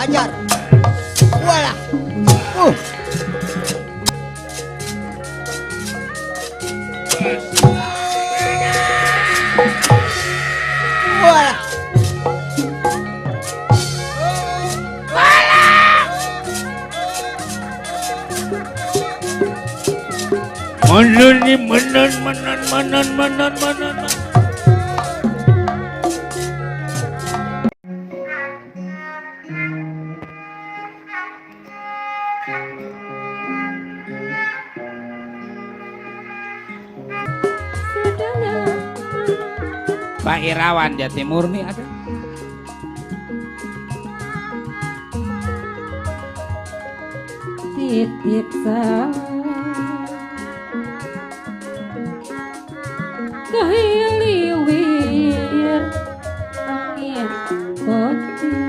hajar. Walah. Walah. Menan nih menan. Pak Irawan Jatimurni ada. Titip kahiliwir angin putih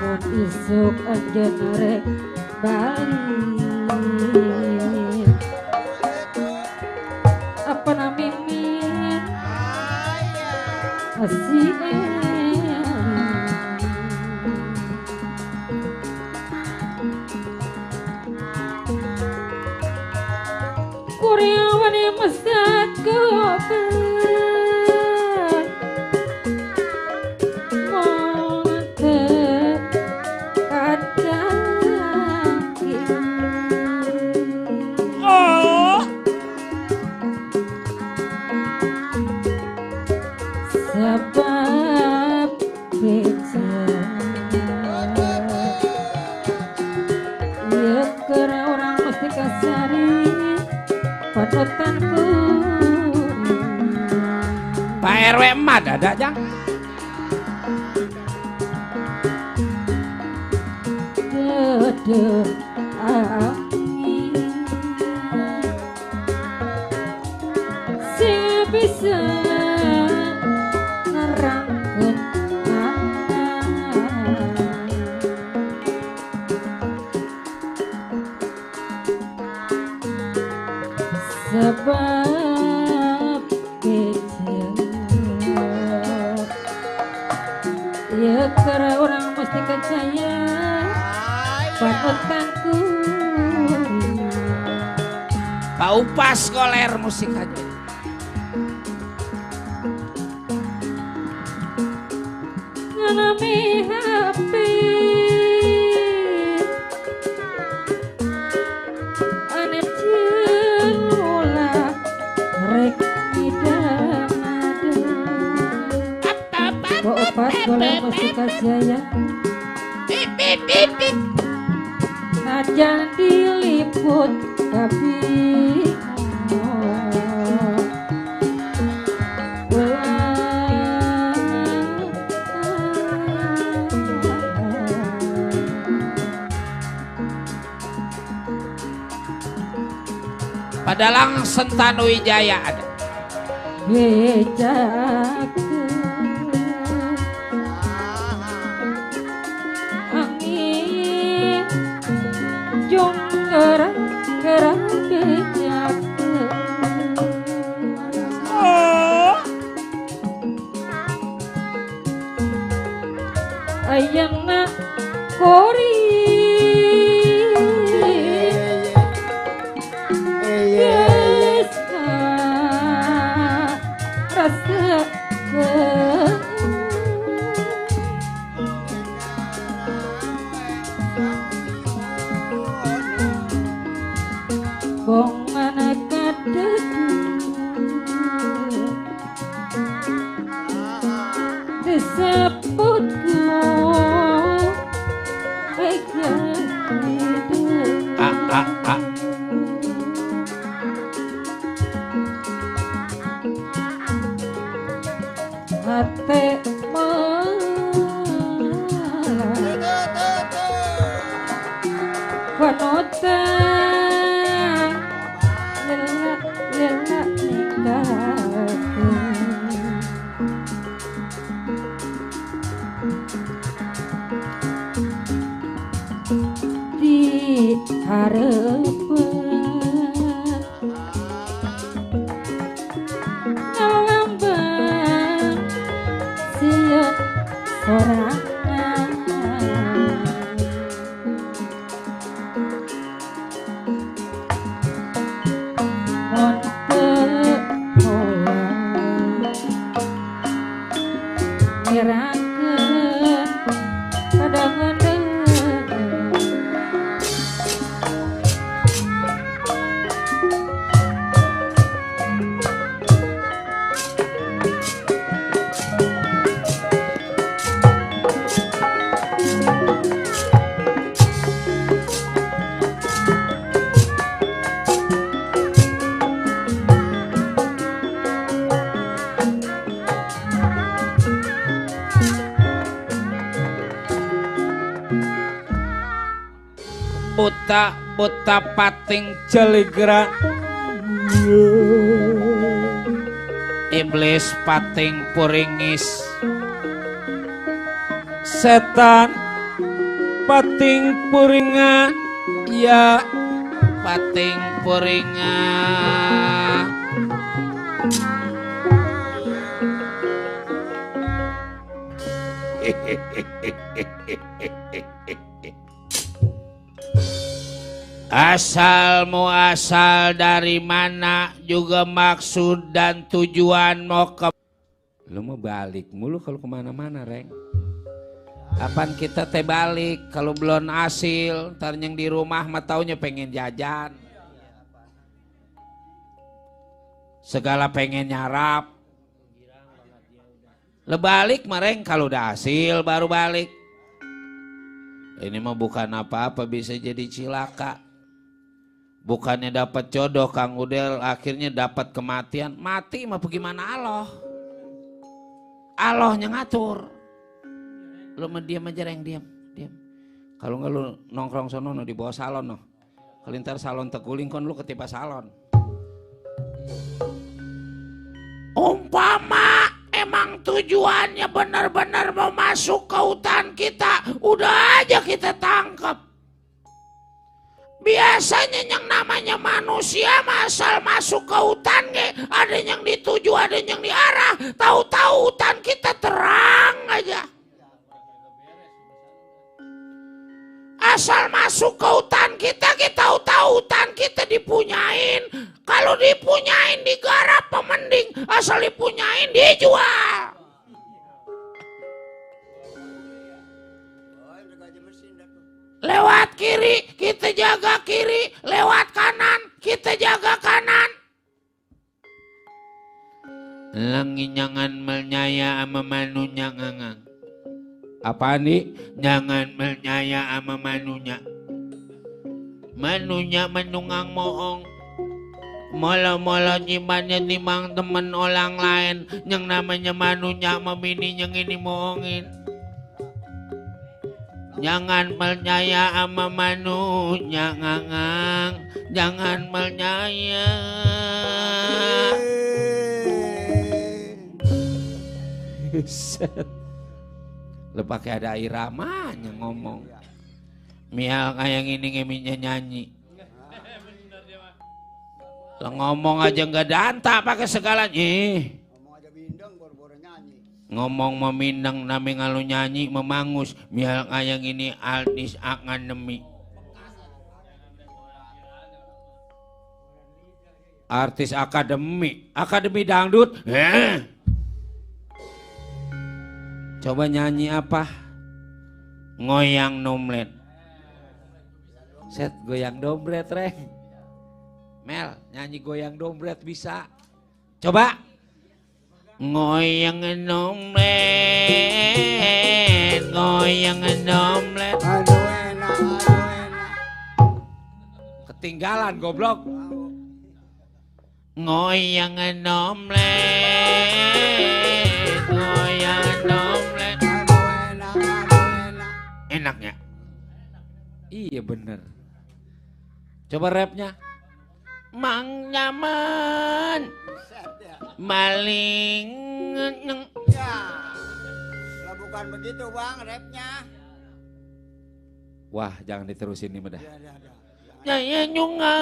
mun isuk anjeun rek balik apa namimin asih Kuryawan yang mesat kopen montek kadang Oh, sebab beca ya kera orang mesti kasari panutanku Pak RW emak ada jang. dedeh angin sing bisa nerangkeun sebab kecil ya kera orang mesti percaya panutanku Pak Upas koler musik aja. ngalami happy ane ulah rek idam ada opat golek musik jaya najan diliput tapi Padalang Sentanu Wijaya ada. becak angin jong gerang becak ayana kori bong anak kadeku disebutku hati panutan lelak nikahku di harapan buta buta pating celigra. Iblis pating puringis. Setan pating puringa. Ya pating puringa. Asal muasal dari mana juga maksud dan tujuan mau ke. Lu mau balik mulu kalau kemana-mana Reng. Apaan kita teh balik kalau belum hasil ntar yang di rumah mah taunya pengen jajan. Segala pengen nyarap. Lebalik Reng kalau udah hasil baru balik. Ini mah bukan apa-apa bisa jadi cilaka. Bukannya dapat jodoh Kang Udel akhirnya dapat kematian. Mati mah bagaimana Allah? Allahnya ngatur. Lu mah diam aja Reng, diam. Kalau enggak lu nongkrong sono di bawah salon noh. Kalau ntar salon teguling kon lu ketipa salon. Umpama emang tujuannya benar-benar mau masuk ke hutan kita, udah aja kita tangkap. Biasanya yang namanya manusia asal masuk ke hutan ada yang dituju, ada yang diarah. Tahu-tahu hutan kita terang aja. Asal masuk ke hutan kita tahu hutan kita dipunyain. Kalau dipunyain digarap mending, asal dipunyain dijual. Lewat kiri kita jaga kiri, lewat kanan kita jaga kanan. Langi jangan menyaya ama manunya ngangang. Apa nih? Jangan menyaya ama manunya. Manunya menungang moong. Molo-molo nyimannya nimang temen orang lain. Yang namanya manunya memini yang ini moongin. Jangan percaya sama manunya ngangang. Jangan percaya. Lu pakai ada iramanya ngomong. Mial kayak ini ngeminya nyanyi. Lu ngomong aja nggak danta pakai segalanya. Ngomong memindang nami ngalu nyanyi memangus mial kayang ini artis akademi. Artis akademi dangdut. Coba nyanyi apa? Ngoyang nomlet. Set goyang dompret Reng. Mel nyanyi goyang dompret bisa. Coba. Ngoyang nomlet, ngoyang nomlet. Aduh enak. Ketinggalan goblok. Ngoyang nomlet, ngoyang nomlet. Aduh enak. Enaknya? Iya bener. Coba rapnya. Mang nyaman. Maling. Ya, lah bukan begitu Bang rapnya. Wah jangan diterusin nih dah. Ya. Nyunga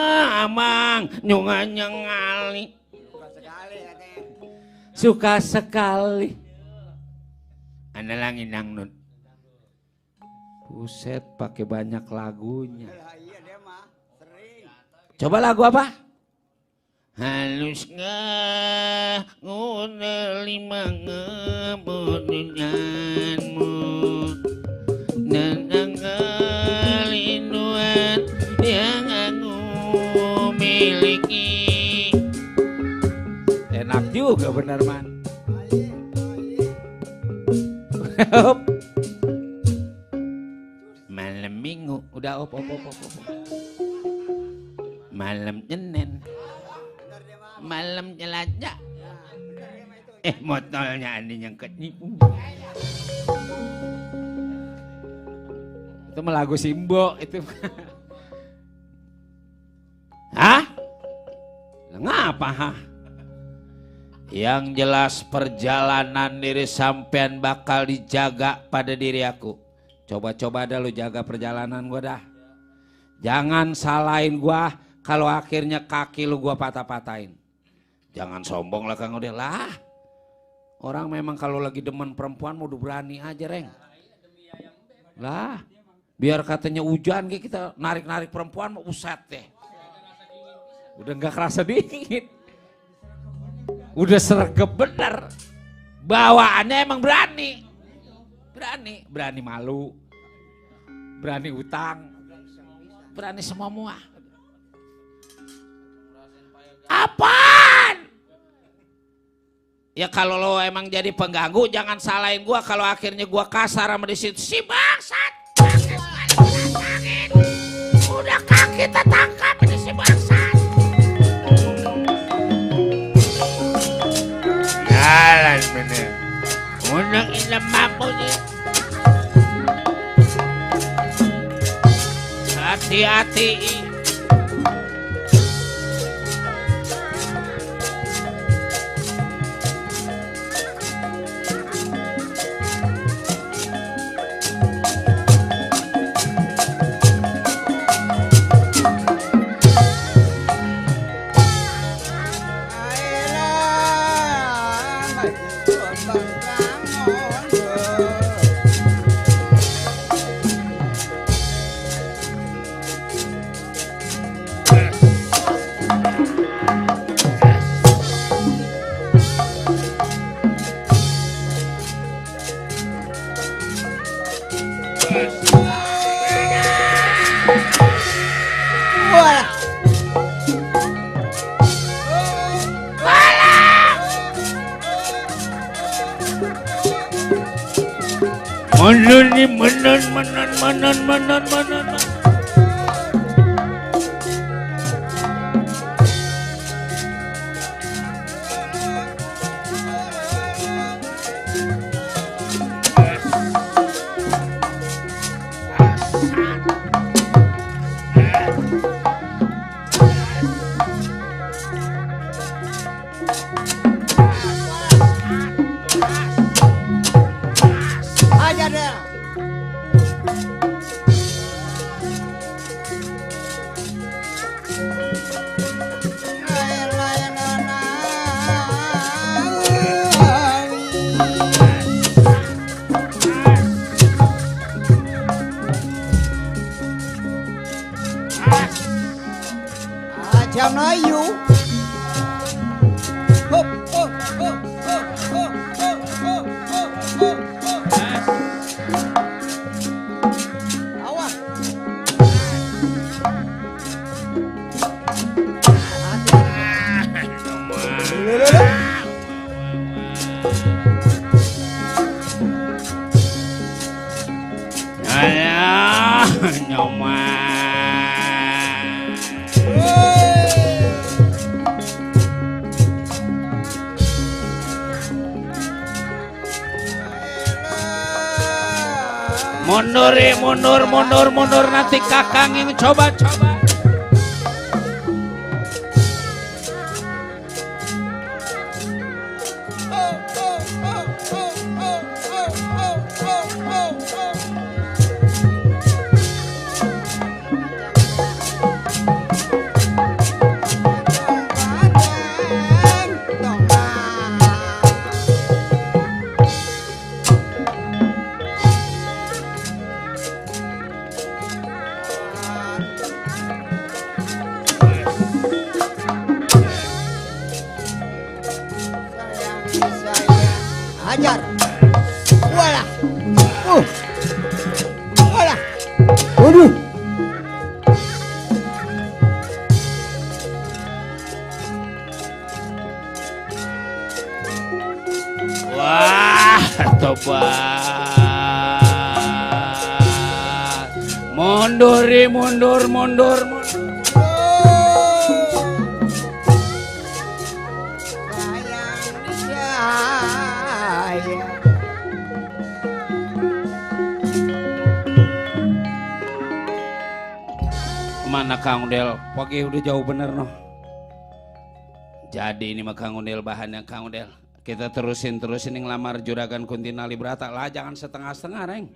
amang, nyunga nyengali. Suka sekali katanya. Suka sekali. Anda langin nun. Buset pakai banyak lagunya. Iya dia mah sering. Coba lagu apa? Halus ngenerima ngebunuhanmu dan kelinduan yang aku miliki. Enak juga benar man. Malam minggu udah op. Malam Senin. Malam jelajah. Motornya ada yang ketipu. Itu mah lagu Simbo itu. Apa ha? Yang jelas perjalanan diri sampean bakal dijaga pada diri aku. Coba-coba dah lu jaga perjalanan gua dah. Jangan salahin gua kalau akhirnya kaki lu gua patah-patahin. Jangan sombong lah Kang Odel lah. Orang memang kalau lagi demen perempuan mau berani aja Reng. Lah, biar katanya hujan kayak kita narik-narik perempuan mau uset deh. Udah nggak kerasa dingin. Udah sergap bener. Bawaannya emang berani. Berani malu. Berani utang. Berani semua. Apaan? Ya kalau lo emang jadi pengganggu jangan salahin gua kalau akhirnya gua kasar sama di situ. Si bangsat. Udah kaki tertangkap ini si bangsat. Jalan bener. Unang ina mampu nih. Hati-hati. Menon. Aja deh. Aja Melayu. Hop, hop, hop, hop, hop, hop, hop, hop, hop. Awas. Ayo, nyoman. Mundur nanti kakang yang coba. Hajar. Walah. Walah. Waduh. Wah, tobat. Mundur. Mana Kang Del? Pagi udah jauh bener noh. Jadi ini mah Kang Udel bahannya Kang Udel. Kita terusin yang lamar Juragan Kunti Nalibrata lah, jangan setengah-setengah Reng.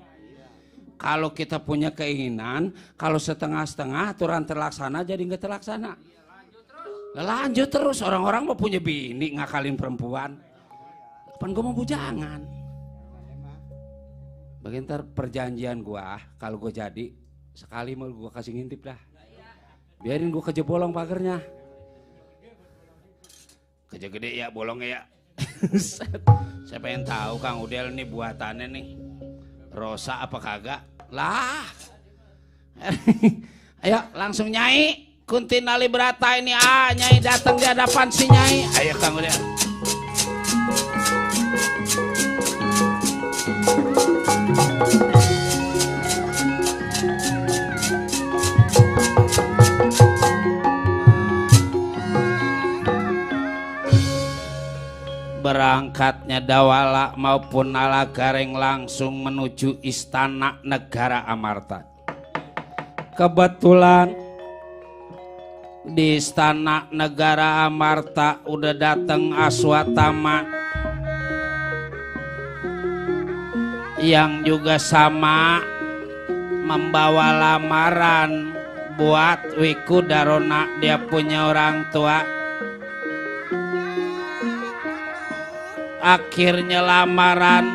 Kalau kita punya keinginan, kalau setengah-setengah aturan terlaksana jadi nggak terlaksana. Lanjut terus, orang-orang mau punya bini ngakalin perempuan. Kapan gue mau bujangan? Bagian ntar perjanjian gua, kalau gue jadi sekali mau gue kasih ngintip dah. Biarin gue kejebolong pagernya. Kerja gede ya bolongnya ya. Saya pengen tahu Kang Udel nih buatannya nih Rosa apa kagak lah. Ayo langsung Nyai Kunti Nalibrata ini Nyai datang di hadapan si Nyai. Ayo Kang Udel. Berangkatnya Dawala maupun Nalagareng langsung menuju istana negara Amarta. Kebetulan di istana negara Amarta udah datang Aswatama yang juga sama membawa lamaran buat Wikudarona, dia punya orang tua. Akhirnya lamaran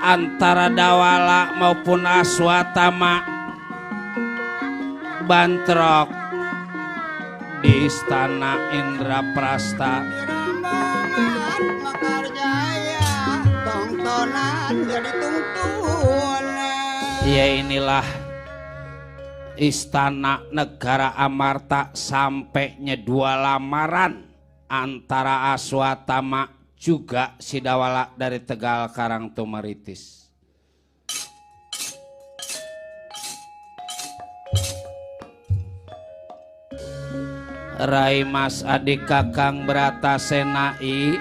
antara Dawala maupun Aswatama bantrok di istana Indraprasta. Ya inilah istana negara Amarta sampainya dua lamaran antara Aswatama juga si Dawala dari Tegal Karangtumeritis. Rai Mas adik Kakang Bratasenai.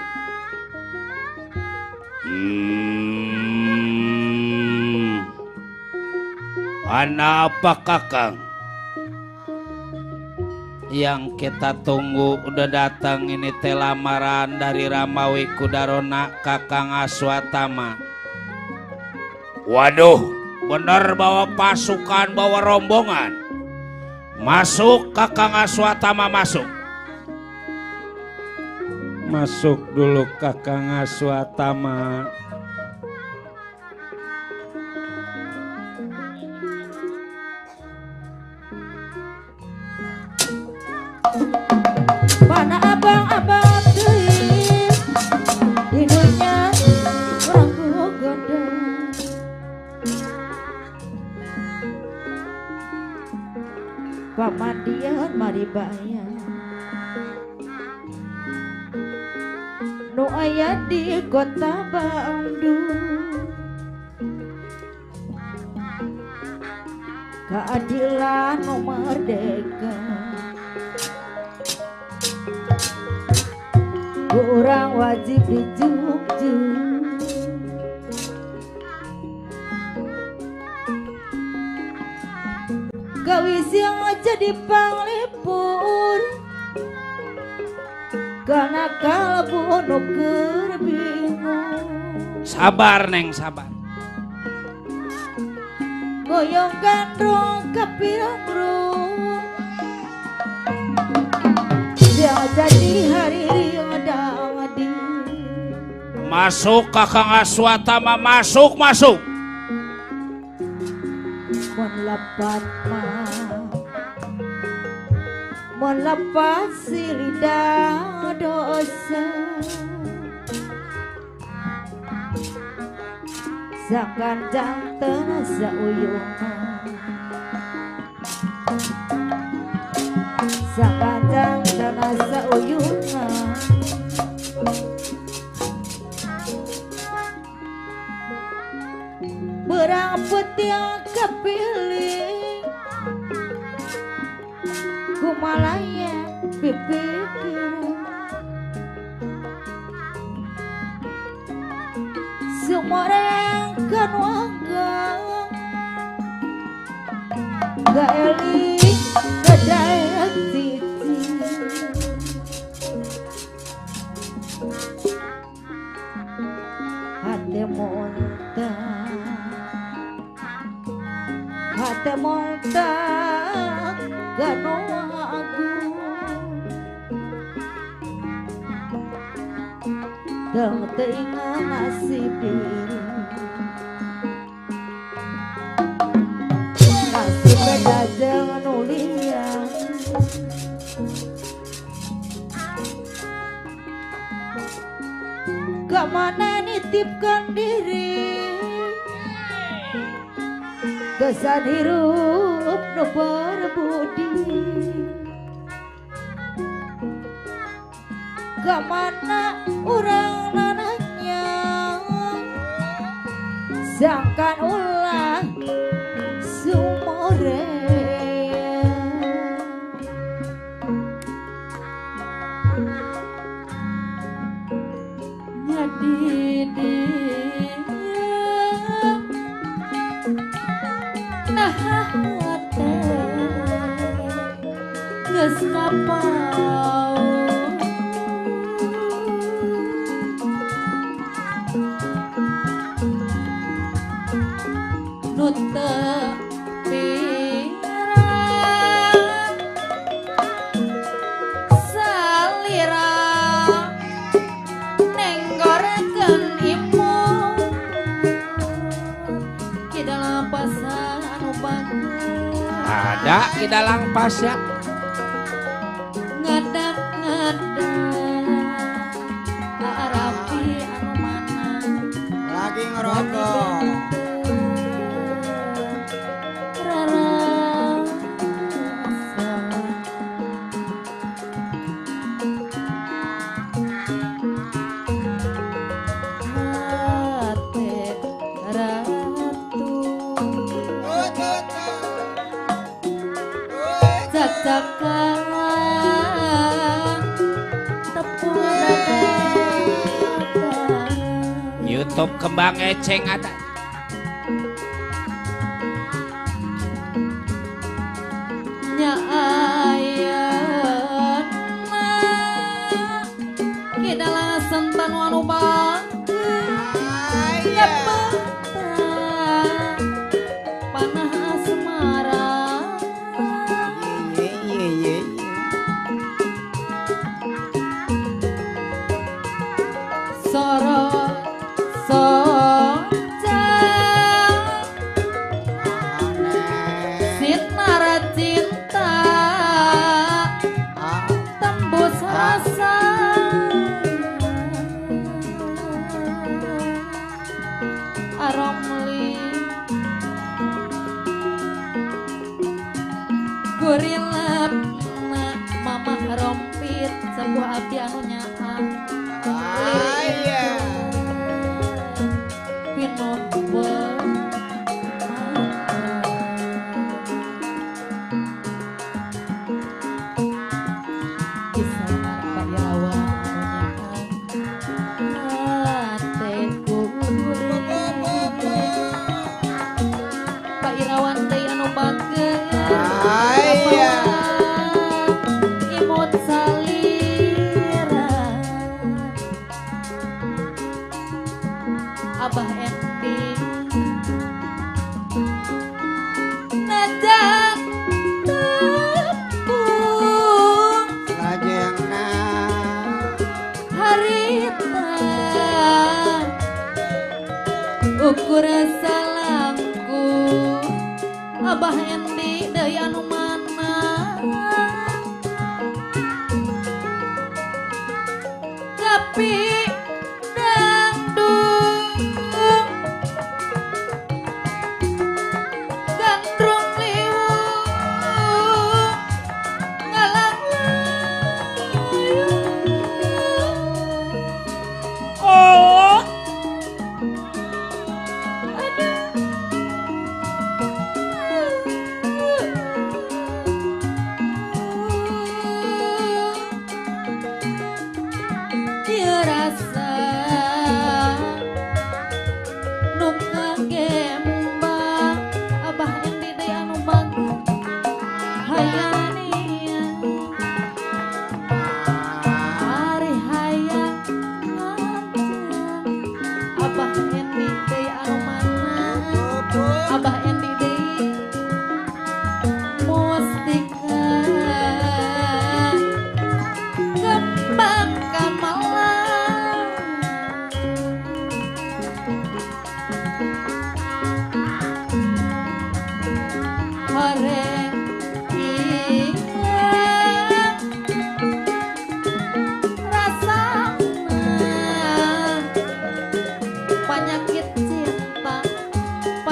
Ana apa Kakang? Yang kita tunggu udah datang ini teh lamaran dari Rama Wikudarona Kakang Aswatama. Waduh, bener bawa pasukan, bawa rombongan. Masuk Kakang Aswatama, masuk. Masuk dulu Kakang Aswatama. Mana abang-abang teuing hidunya orang gogoda. Pamandian mari bayar nu aya di kota Bandung. Keadilan nu merdeka orang wajib dijuk-juk. Gawis yang jadi panglipur karena kalbu nu keur bingung. Sabar Neng, sabar. Goyong gandrung kapirang-rung dia jadi hari riodawadi. Masuk Kakang Aswatama, masuk, masuk. Mon lepat mah, mon lepat si lidah dosa. Sakanjang tenasa uyungan, sakanjang tenasa uyungan. Berang yang kepilih kumalaya pipikir semua orang kan wanggang gak eling kedayak titi gano aku dang teingat nasib nasib dajeng nulia kemana nitipkan diri kesan hirup no berbudi kemana orang nananya sangkan ulah sumore nyadi dia nah hati geus kapau nu teu pirang salira nenggorekeun imun ki dalam pasan anu bagus ada di dalam pasya ngadak-ngadak arapi anu mana Lagi ngerokok. YouTube kembang eceng ada nya ayeuna ki dalam sentan anu bageus panah asmara sorot Sinara cinta tembus rasa aromli gurilap mama rompit sebuah abdi anu nyahan imut salira abah endi najak tepung Lajengna harita ukur salamku abah endi deui anu mana tapi dangdung gandrung liwung ngalang oh aduh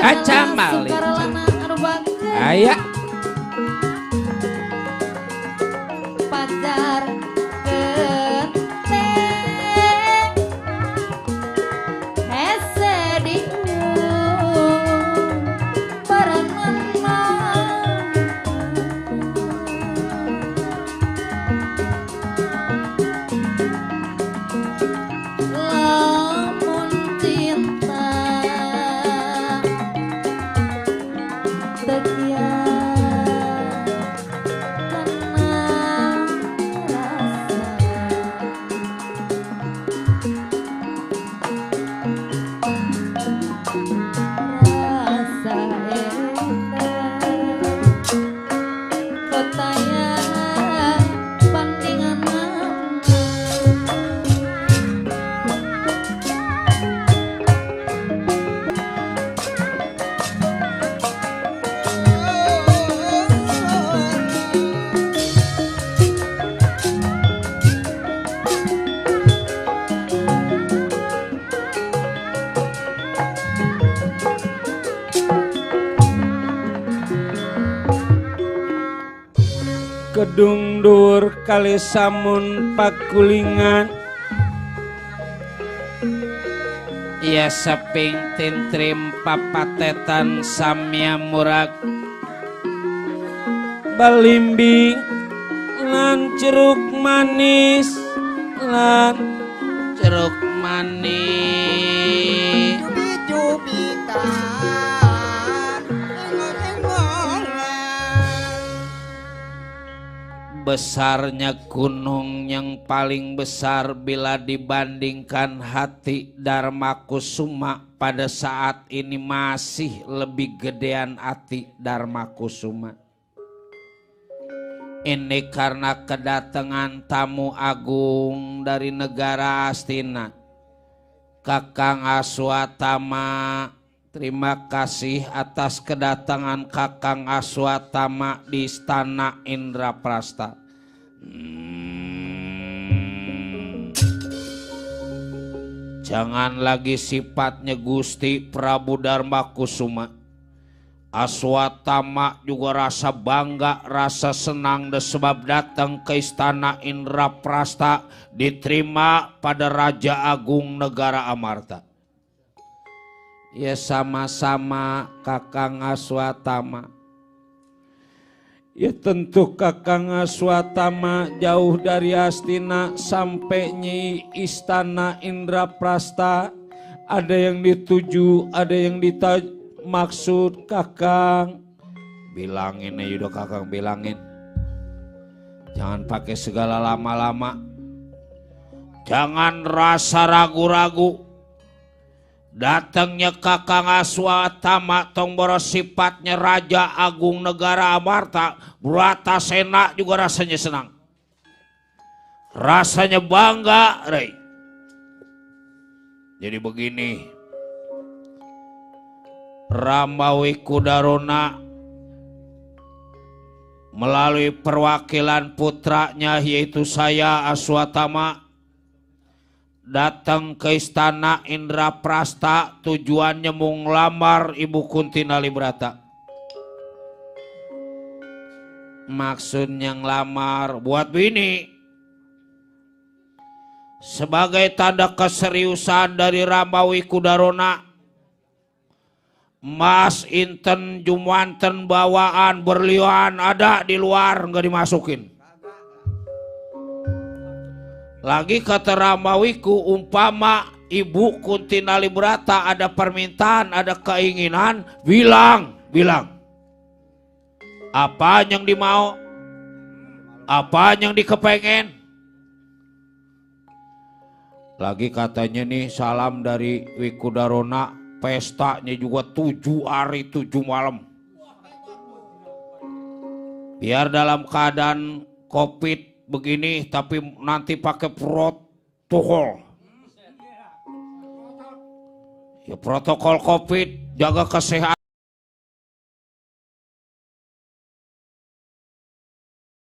Kaca malin. Sukarelana anu bagus Aya. pacar genteng hese diung berenang lamun cinta tekian tenang rasa endah kotayang bandingan Gedung dur kali samun pakulingan. Ia seping tintrim papatetan samya murag. Balimbing lan jeruk manis lan jeruk manis. Besarnya gunung yang paling besar bila dibandingkan hati Darmakusuma pada saat ini masih lebih gedean hati Darmakusuma. Ini karena kedatangan tamu agung dari negara Astina, Kakang Aswatama. Terima kasih atas kedatangan Kakang Aswatama di Istana Indraprasta. Jangan lagi sifatnya Gusti Prabu Darmakusuma. Aswatama juga rasa bangga, rasa senang sebab datang ke Istana Indraprasta diterima pada Raja Agung Negara Amarta. Ya sama-sama Kakang Aswatama. Ya tentu Kakang Aswatama jauh dari Astina sampai nyi Istana Indraprasta. Ada yang dituju, ada yang maksud Kakang. Bilangin aja udah Kakang bilangin. Jangan pakai segala lama-lama. Jangan rasa ragu-ragu. Datangnya Kakang Aswatama tong boros sifatnya Raja Agung Negara Amarta, Bratasena juga rasanya senang. Rasanya bangga, Rey. Jadi begini, Ramawi Kudarona melalui perwakilan putranya yaitu saya Aswatama datang ke Istana Indraprasta tujuannya mau ngelamar Ibu Kunti Nalibrata. Maksudnya ngelamar buat bini. Sebagai tanda keseriusan dari Ramawi Kudarona, Mas Inten Jumwanten bawaan berlian ada di luar nggak dimasukin. Lagi kata Ramawiku, umpama Ibu Kunti Nalibrata ada permintaan, ada keinginan, bilang. Apa yang dimau? Apa yang dikepengen? Lagi katanya nih salam dari Wikudarona, pestanya juga 7 hari 7 malam. Biar dalam keadaan COVID begini tapi nanti pakai protokol. Ya protokol COVID, jaga kesehatan.